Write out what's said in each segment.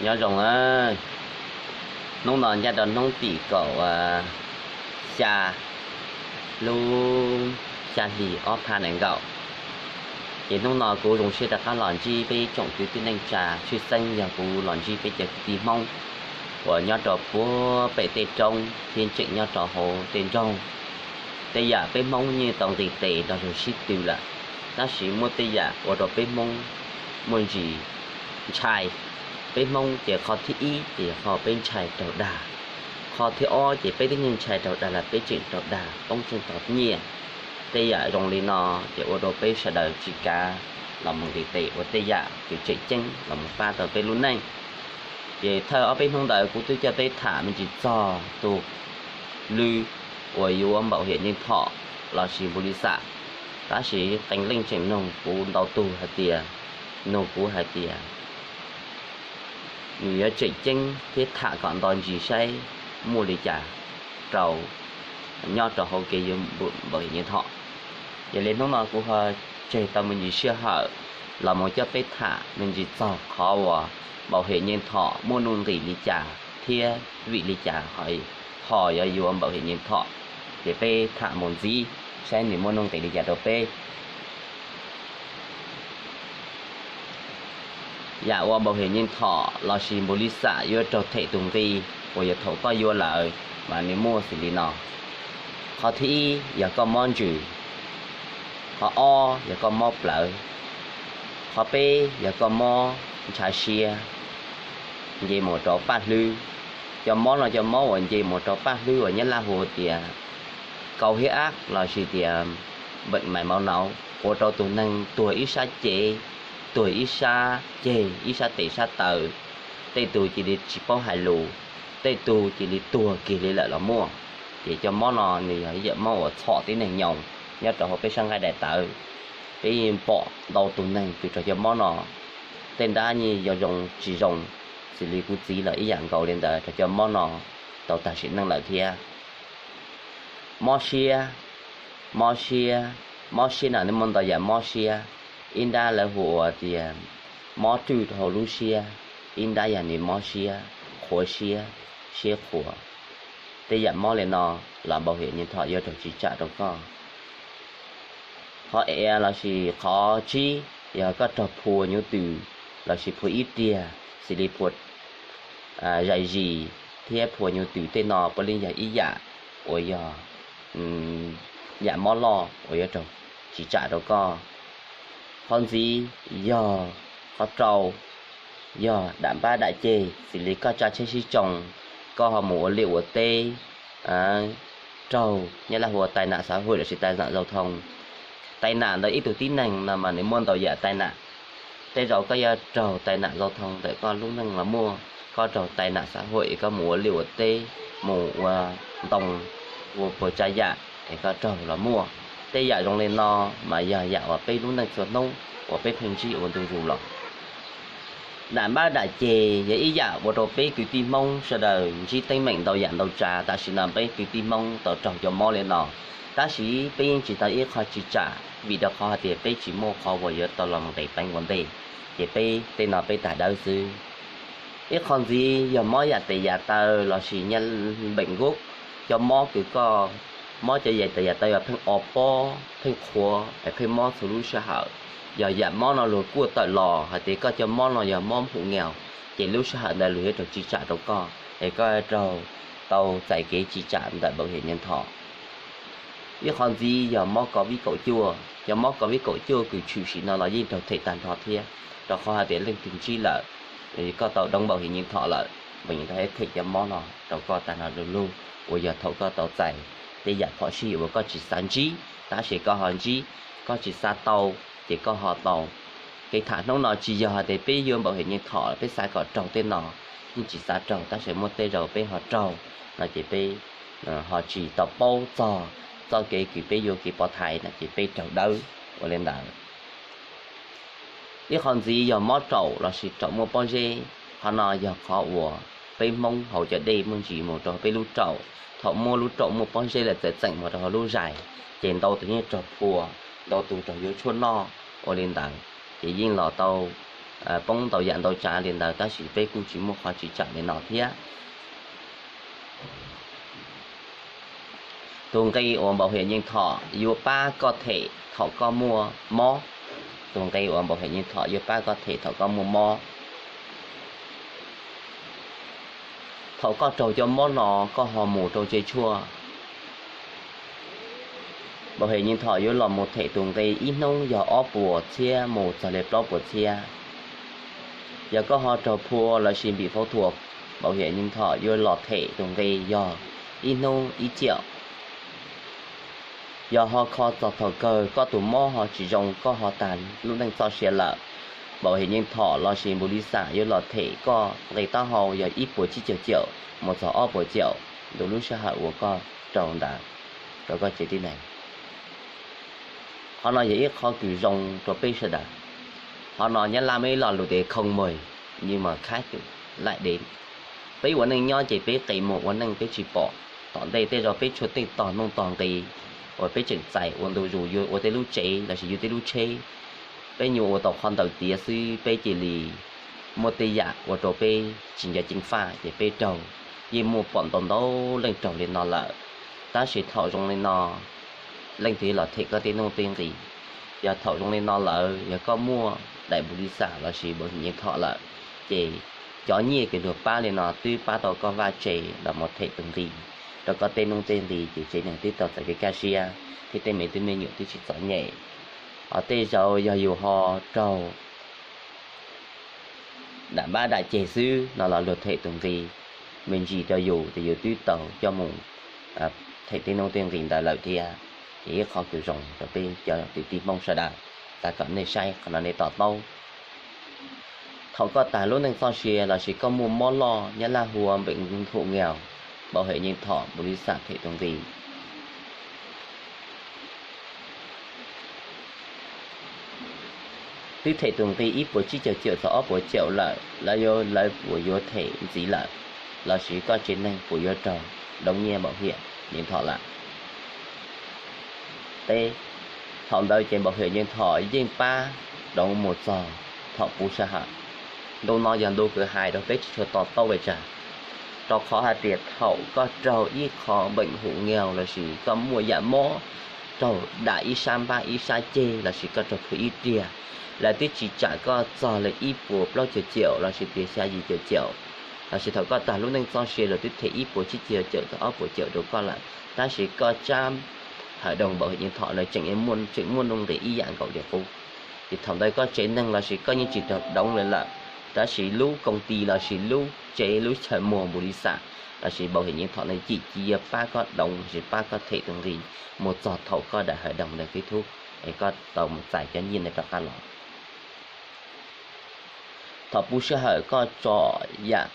Nyob zoo, hnub no ncaj rau hnub tim kaum xya lub xya hli ob phav nees nkaum. Ces hnub no kuv zoo siab rov qab los ntsib peb tsoom kwv tij neej tsa, tshwj xeeb yog kuv los ntsib peb cov kwv tij Hmoob uas nyob rau puag pem tej roob thiab tseem nyob rau hauv tej nroog. Tej yam peb Hmoob yeej tau nqis tes nrog luag sib tw lawm, tab sis muaj tej yam ua rau peb Hmoob muaj ntsis ntshai. Peb Hmoob ces qhov thib ib ces yog qhov peb ntshai raug dag, qhov thib ob ces peb twb yeej ntshai raug dag los peb tseem raug dag poob tseeb tov nyiaj. Tej yam zoo li no ces ua rau peb sawv daws tsis kav los mus nqis tes ua tej yam tseem ceeb los mus pab tau peb lub neej. Ces thawj ob peb hnub ntawd kuv twb coj peb tham me ntsis txog tus lw uas yuav npaum hiam nyeej thom lossis npu li xam, tab sis qee leej tseem nug kuv ntau tug hais tias, nug kuv hais tias nws yuav tseem ceeb thiab tham kom nto ntsis saib muaj li cas rau nyob rau hauv kev yuav npaum hiam nyeej thom. Yog li hnub no kuv ho tseg tau me ntsis sij hawm los mus coj peb tham me ntsis txog qhov uas npaum hiam nyeej thom muaj nuj nqis li cas thiab vim li cas ho yuav yuav npaum hiam nyeej thom. Ces peb tham mus ntxiv saib nws muaj nuj nqis li cas rau peb. Yam uas npaum hiam nyeej thom lossis npu li xam yuav raug them tus nqi uas yog thaum koj yuav lawm mas nws muaj xws li no. Qhov thib ib yog koj mob ntsws, qhov ob yog koj mob plawv, qhov peb yog koj mob ntshav siab nce mus rau paj hlwb. Cov mob no cov mob uas nce mus rau paj hlwb uas Nyab Laj hu tias kau hiab ab lossis tias bệnh mạch máu não, ua rau tus neeg tuag ib sab cev, tuag ib sab ceg, ib sab tes sab taw, tej tug cia li tsis paub hais lus, tej tug cia li tuag kiag li lawm los muaj. Ces cov mob no nws yog ib yam mob uas txhom tib neeg nyoos nyob rau hauv peb sab nqaij daim tawv. Peb yeej pom ntau tus neeg twb raug cov mob no, tej nrab yeej yog zoo tsis zoo, xws li kuv txiv los ib yam nkaus li ntawd raug cov mob no tau tag sim neej lawm thiab. Mob siab, mob siab, mob siab no nws muaj ntau yam mob siab. Ib nrab lawv hu ua tias mob rwj hauv lub siab, ib nrab yog nws mob siab, qhuav siab, siab qhuav. Tej yam mob li no los npaum hiam nyeej thom yuav raug tsim tsam rau koj. Qhov ev lossis qhov tsib yog koj raug phua nyuv twm lossis phua ib riag, xws li phua zais zis thiab phua nyuv twm tej no puav leej yog ib yam uas yog yam mob loj uas yuav raug tsim tsam rau koj. Qhov ntxiv yog qhov rau, yog dam npab dam ceg, xws li koj tsa tsheb sib tsoo, koj ho mus ua liaj ua teb, raug Nyab Laj hu ua tai nạn xã hội lossis tai nạn giao thông. Tai nạn ntawd ib tug tib neeg no mas nws muaj ntau yam tai nạn. Tej zaum koj yuav raug tai nạn giao thông ntawm koj lub neej los muaj, koj raug tai nạn xã hội koj mus ua liaj ua teb, mus ua ntoo, ua puas tsav yam es koj raug los muaj. Tej yam zoo li no mas yog yam uas peb lub neej txhua hnub uas peb pheej ntsib ua ntu zus los. Dam npab dam ceg yog ib yam ua rau peb kwv tij Hmoob sawv daws ntsib teeb meem ntau yam ntau tsav. Tam sim no peb kwv tij Hmoob tau raug cov mob li no, tab sis peb yeej tsis tau ib qho tsim tsam vim rau qhov hais tias peb tsis muaj qhov uas yuav tau los nqis peev ua ntej, ces peb tej no peb tag dawb xwb. Ib qho ntxiv yog mob yam tes yam taw lossis nyab bệnh gút, cov mob kws koj mob cov yam tes yam taw uas pheej o pob, pheej qhuav es pheej mob txhua lub sij hawm. Yog yam mob no luag kuaj tawm los hais tias koj cov mob no yog mob mhum ngeos, ces lub sij hawm ntawd luag yuav raug tsim tsam rau koj es koj raug tau txais kev tsim tsam ntawm npaum hiam nyeej thom. Ib qho ntxiv yog mob COVID kaum cuaj, cov mob COVID kaum cuaj kws tshwm sim no los yeej raug them tag nrho thiab, rau qhov hais tias leej twg ntsib lawm, koj tau dob npaum hiam nyeej thom lawm, npaum hiam nyeej thom them cov mob no rau koj tag nrho du lug, uas yog thaum koj tau txais tej yam phom sij uas koj tsis xav ntsib tab sis koj ho ntsib, koj tsis xav tau ces koj ho tau. Kev tham hnub no tsis yog hais tias peb yuav npaum hiam nyeej thom peb xav kom raug tej no, yeej tsis xav raug tab sis muaj tej zaum peb ho raug no ces peb ho tsis tau paub txog txoj kev kws peb yuav kev pov thaiv no ces peb raug dawb ua li ntawd. Ib qho ntxiv yog mob raum lossis raum muaj pob zeb. Qhov no yog qhov uas peb Hmoob hauv cov dej muaj ntsis mus rau peb lub raum. Thaum muaj lub raum muaj pob zeb lawm txawm txeem mus rau hauv lub zais, ces ntau tus yeej raug phua, ntau tus raug yuav tshuaj noj ua li ntawd, ces yeej los tau poob ntau yam ntau tsav li ntawd, tab sis peb kuj tsis muaj qhov tsim tsam li no thiab. Tus nqi uas npaum hiam nyeej thom yuav pab koj them thaum koj muaj mob. Tus nqi uas npaum hiam nyeej thom yuav pab koj them thaum koj muaj mob. Thaum koj raug cov mob no koj ho mus rau tsev tshuaj, npaum hiam nyeej thom yuav los mus them tus nqi ib hnub yog ob puas txhiab mus txog li plaub puas txhiab. Yog koj ho raug phua lossis npim fauv thuam, npaum hiam nyeej thom yuav los them tus nqi yog ib hnub ib ciam. Yog ho kho txog thaum kawg koj tus mob ho tsis zoo, koj ho tag lub neej txoj sia lawm, npaum hiam nyeej thom lossis npus li xam yuav los them koj nqi taub hau yog ib puas tsib caug ciam mus txog ob puas ciam ntawm lub sij hawm uas koj raug ntawd rau koj tsev tib neeg. Qhov no yog ib qho kws zoo rau peb sawv daws. Qhov no Nyab Laj muaj ib lo lus tias không mời nhưng mà khách lại đến. Peb ua neej nyob ces peb qis muag ua neej peb tsis pom. Tom ntej tej zaum peb tshua tej tog nuj tog nqi uas peb tseem txais ua ntu zus yuav ua tej lub tsev lossis yuav tej lub tsheb, peb nyuam ua tau qhov ntawd tiav xwb peb cia li muaj tej yam ua rau peb tsis nco ceev faj ces peb raug yeej muaj pom ntau ntau leej raug li no lawm. Tab sis thaum zoo li no leej twg los them koj tej nuj tej nqi? Yog thaum zoo li no lawm yog koj muaj daim npus li xam lossis npaum hiam nyeej thom lawm, ces cov nyiaj kws luag pab li no twb pab tau koj vaj tse los mus them tus nqi rau koj tej nuj tej nqi ces tsev neeg twb tau txais kev kaj siab thiab tej me tub me nyuam twb tsis txom nyem. Ho tej zaum yog yus ho raug dam npab dam ceg xwb no los luag them tus nqi me ntsis rau yus ces yus twb tau coj mus them tej nuj tej nqi ntawd lawm thiab. Ces ib qho kws zoo rau peb cov kwv tij Hmoob sawv daws, tas kom nej saib qhov no nej to taub. Thaum koj tag lub neej txoj sia lossis koj muaj mob loj, Nyab Laj hu ua bệnh ngủ nghèo, npaum hiam nyeej thom npus li xam them tus nqi twb them tus nqi ib puas tsib caug ciam txog ob puas ciam lawm, lawv yuav, lawv puas yuav them ntxiv lawm, lossis koj tsev neeg puas yuav raug doov nyiaj npaum hiam nyeej thom lawm? Teb, thaum ntawd ces npaum hiam nyeej thom yeej pab doov mus txog thaum puv sij hawm. Ntu no yog ntu kws hais rau peb tsis tshua to taub li cas, rau qhov hais tias thaum koj raug ib qho bệnh ngủ nghèo lossis koj muaj yam mob raug dam ib sab npab ib sab ceg lossis koj raug khwv ib riag, lawv twb tsis tsam koj txog li ib puas plaub caug ciam lossis tias xya yim caum ciam, lossis thaum koj tag lub neej txoj sia lawv twb them ib puas tsib caug ciam txog ob puas ciam rau koj lawm, tab sis koj tsab hợp đồng bảo hiểm nhân thọ no tseem, tseem muaj nuj nqis ib yam nkaus li qub. Ces thaum ntawd koj tsev neeg lossis koj yeej tsis raug doov li lawm, tab sis lub công ty lossis lub tsev lub chaw muag npus li xam lossis bảo hiểm nhân thọ no cim cia pab koj doov lossis pab koj them tus nqi mus txog thaum koj daim hợp đồng ntawd kết thúc es koj tau mus txais cov nyiaj ntawd rov qab los. Thaum puv sij hawm koj tso yam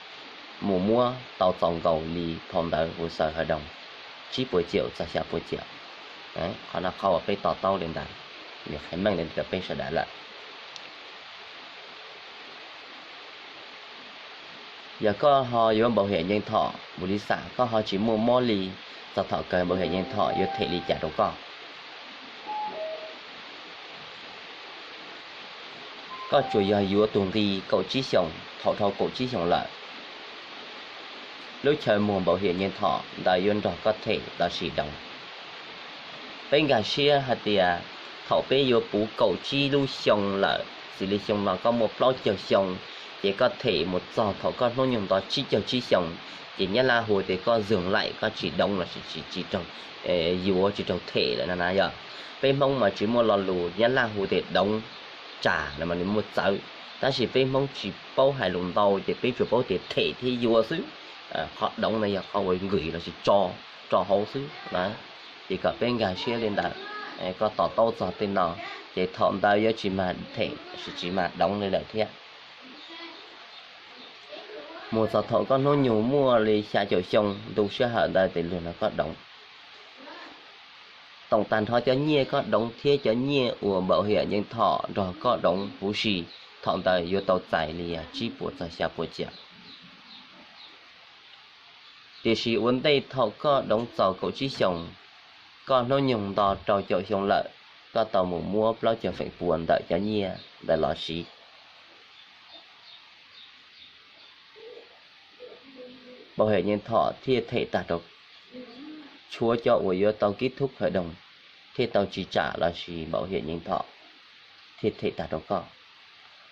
mus muab tau txaus nkaus li phau ntawv hồ sơ hợp đồng tsib puas ciam txog xya puas ciam. Qhov no qhov uas peb to taub li ntawd, nws qhia meej li rau peb sawv daws lawm. Yog koj ho yuav bảo hiểm nhân thọ npus li xam koj ho tsis muaj mob li, txog thaum kawg bảo hiểm nhân thọ yuav them li cas rau koj? Koj tsuas yog yuav tus nqi kaum tsib xyoos, thaum dhau kaum tsib xyoos lawm, lub chaw muag bảo hiểm nhân thọ ntawd yuav nrog koj them lossis doov. Peb nkag siab hais tias thaum peb yuav puv kaum tsib lub xyoo lawm, xws li xyoo no koj muaj plaub caug xyoo, ces koj them mus txog thaum koj hnub nyoog nto tsib caug tsib xyoos, ces Nyab Laj hu tias koj dừng lại, koj tsis doov lossis tsis, tsis raug, yuav tsis raug them lawm no na yog. Peb Hmoob mas tsis muaj lo lus Nyab Laj hu tias doov, tsam no mas nws muaj txawv, tab sis peb Hmoob tsis paub hais lus ntau ces peb tsuas paub tias them thiab yuav xwb. Qhov doov no yog qhov uas nkws lossis tso, tso hauv xwb na. Ces kom peb nkag siab li ntawd, koj to taub txog tej no, ces thaum ntawd yuav tsis mag them lossis tsis mag doov li lawm thiab. Mus txog thaum koj hnub nyoog muaj li xya caum xyoo ntu sij hawm ntawd ces luag nrog koj doov. Toom tag nrho cov nyiaj koj doov thiab cov nyiaj uas bảo hiểm nhân thọ nrog koj doov huv si, thaum ntawd yuav tau txais li yog tsib puas txog xya puas ciam. Tiam sis ua ntej thaum koj doov txaus kaum tsib xyoos, koj hnub nyoog nto rau caum xyoo lawm, koj tau mus muab plaub caug feem pua ntawm cov nyiaj ntawd los siv. Npau hiam nyeej thom thiaj them tag rau, tshuav cov uas yuav tau kib thub hawm doog thiaj tau tsim tsam lossis npau hiam nyeej thom thiaj them tag rau koj.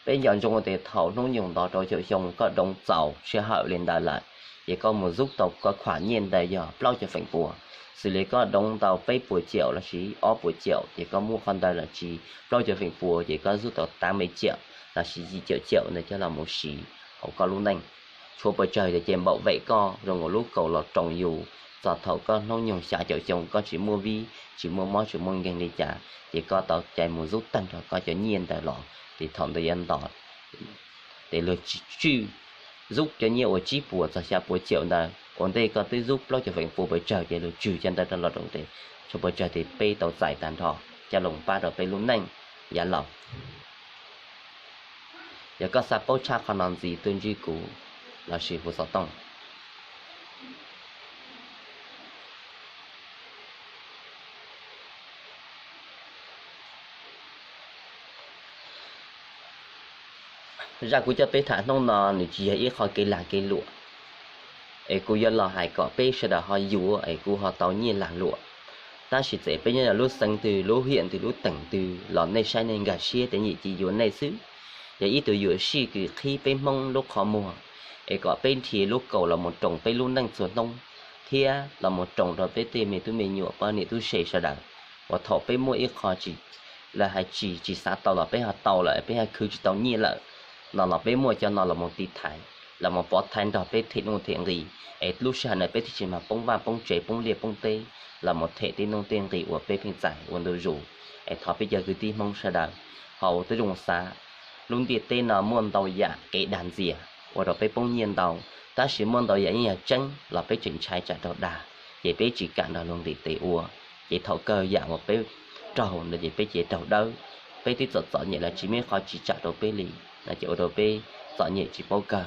Peb nco ntsoov tias thaum hnub nyoog ntau rau caum xyoo koj doov txaus sij hawm li ntawd lawm, ces koj mus zub tau koj khuam nyiaj ntawd yog plaub caug feem pua. Xws li koj doov tau peb puas caum lossis ob puas caum, ces koj muab qhov ntawd los tsis plaub caug feem pua ces koj zub tau tav me caum lossis yim caum caum ntawd coj los mus siv hauv koj lub neej. Tshuav pes tsawg tias ces npaum vem koj zoo nkaus lub kaus los roos yus, txog thaum koj hnub nyoog xya caum xyoo koj tsis muaj vib tsis muaj mob tsis muaj nkeeg li cas, ces koj tau cai mus zub tag nrho koj cov nyiaj ntawd los, ces thaum ntawd yuav ntos tes luag tswj zub cov nyiaj uas tsib puas txog xya puas caum ntawd ua ntej koj twb zub plaub caug feem pua pes tsawg ces luag tswj cov ntawd rau los rau tes tshuav pes tsawg tes peb tau txais tag nrho coj los pab rau peb lub neej yav laus. Yog koj xav paub tshaj qhov no ntxiv tuaj ntsib kuv lossis kuv xov tooj. Zaj kuv coj peb tham hnub no nws tsis yog ib qho kev lag kev luam, es kuv yuav los hais kom peb sawv daws ho yuav es kuv ho tau nyiaj lag luam. Tab sis txawm peb nyob lub xeev twg lub hiam twg lub teem twg los nej saib nej nkag siab tej nyiam cia yuav nej xwb. Yog ib tug yuam sij kws qhib peb Hmoob lub qhov muag, es kom peb nrhiav lub kaus los mus roos peb lub neej txhua hnub, thiab los mus roos rau peb tej me tub me nyuam poj niam tub se sawv daws, uas thaum peb muaj ib qho tsis, lawv hais tsis tsis xav tau los peb ho tau lawm peb ho khwv tsis tau nyiaj lawm no los peb muaj cov no los mus tiv thaiv, los mus pov thaiv nrog peb them nuj them nqi, es lub sij hawm no peb thiaj tsis mag poob vaj poob tsev poob liaj poob teb, los mus them tej nuj tej nqi uas peb pheej txais ua ntu zus. Es thov peb cov kwv tij Hmoob sawv daws ho ua tib zoo xav. Lub ntiaj teb no muaj ntau yam kev dag ntxias ua rau peb poob nyiaj ntau, tab sis muaj ntau yam yeej yog tseeb los peb tseem ntshai tsam raug dag, ces peb tsis kam nrog luag nqis tes ua, ces thaum kawg yam uas peb raug ntawd ces peb ces raug dawb. Peb twb txom txom nyem los tsis muaj ib qho tsis tsam rau peb li, no ces ua rau peb txom nyem tsis paub kawg.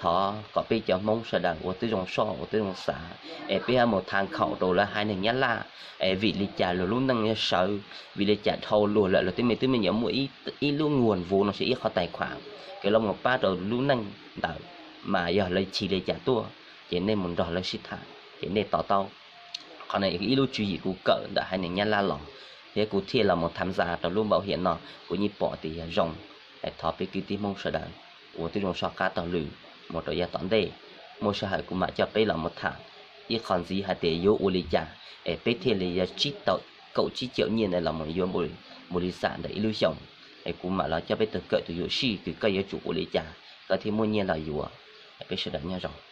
Thov kom peb cov Hmoob sawv daws ua tib zoo soj ua tib zoo xav, es peb ho mus tham khaum rau lawv haiv neeg Nyab Laj, es vim li cas luag lub neej yuav sawv, vim li cas dhau luag lawm luag tej me tub me nyuam muaj ib lub nguas vuv no sis ib qhov tais khuam, kev los mus pab rau lub neej ntawd, mas yog lawv chim li cas tuaj, ces nej mus nrog lawv sib tham ces nej to taub. Qhov no ib lub tswv yim kuv kawm ntawm haiv neeg Nyab Laj los, thiab kuv thiaj los mus tham ntxa rau lub npau hiam no kuv yeej pom tias yog zoo. Es thov peb kwv tij Hmoob sawv daws ua tib zoo soj qab taug lw mus rau yav tom ntej, muaj sij hawm kuv mam coj peb los mus tham ib qho ntxiv hais tias yuav ua li cas es peb thiaj li yuav tsib tau kaum tsib caum nyiaj ntawd los mus yuav npaum li xam ntawm ib lub xyoos. Es kuv mam los coj peb tug kawm tus yuam sij kws koj yuav tsum ua li cas koj thiaj muaj nyiaj los yuav. Peb sawv daws nyob zoo.